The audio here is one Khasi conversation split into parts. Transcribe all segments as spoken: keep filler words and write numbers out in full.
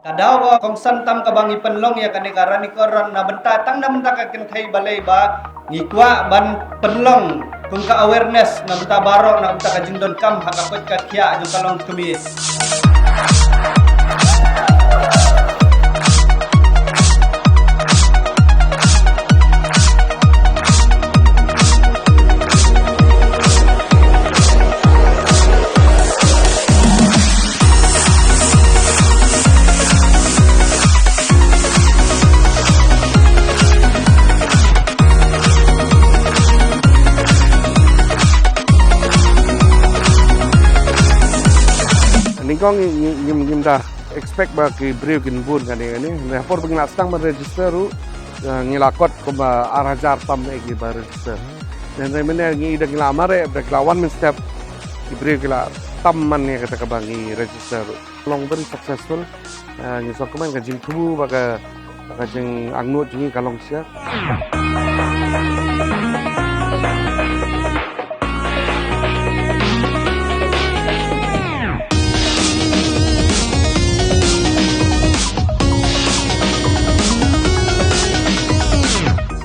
Ka daw ba kongsan tam kaba ngi pynlong ïa kane ka Ranikor Run na bynta, tang na bynta ka kynthei balei ba ngi kwah ban pynlong kum ka awareness na bynta baroh, na bynta ka jingdonkam ha ka koit ka khiah jong ka longkmie. Nyngkong ngi, ngi, ngim, ngim da expect ba ki briew kin bun kane kane. Na por ba ngi la sdang ban register ruh, eh, ngi la kot kumba ar hajar tam eh kiba register. Hynrei mynne ngi da ngi la mareh, da ngi la wan mynstep, ki briew ki la tam man ïa kata kaba ngi register ruh. Long very successful. Eh, ngi sngewkmen ka jingthmu bad ka, ka jingangnud jong ngi ka long shisha.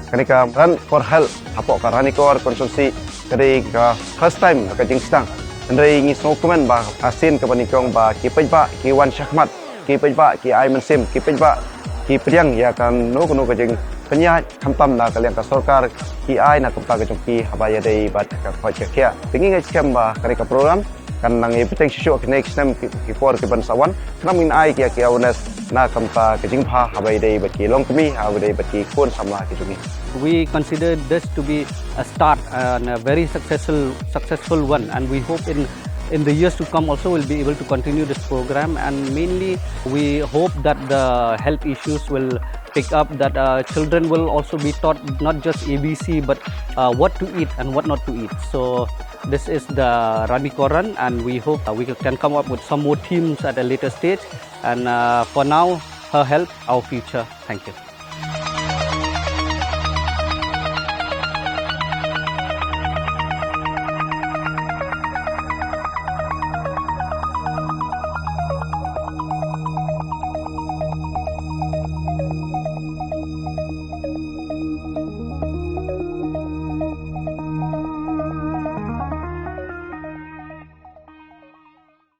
Kane ka Run for Health hapoh ka Ranikor constituency ka dei ka first time ka jingsdang. Hynrei ngi sngewkmen ba ka sien kaba nyngkong ba ki paidbah ki wan shakhmat, ki paidbah ki ai mynsiem, ki paidbah ki pdiang ïa kano kano ka jingpynïaid, khamtam na ka liang ka sorkar ki ai na ka bynta ka jong ki haba ïadei bad ka koit ka khiah. Te ngi ngeit skhem ba kane ka program kan nang ïa bteng shisha kine ki snem ki, ki por ki ban sa wan. Khnang ngin ai ki, ki awareness na ka bynta ka jingbha haba ïadei bad ki longkmie, haba ïadei bad ki khun samla ki jong ngi. We consider this to be a start and a very successful, successful one, and we hope in, in the years to come also we'll be able to continue this program, and mainly we hope that the health issues will pick up, that, uh, children will also be taught not just A B C, but, uh, what to eat and what not to eat. So this is the Ranikor Run, and we hope, uh, we can come up with some more themes at a later stage. And, uh, for now, her health, our future. Thank you.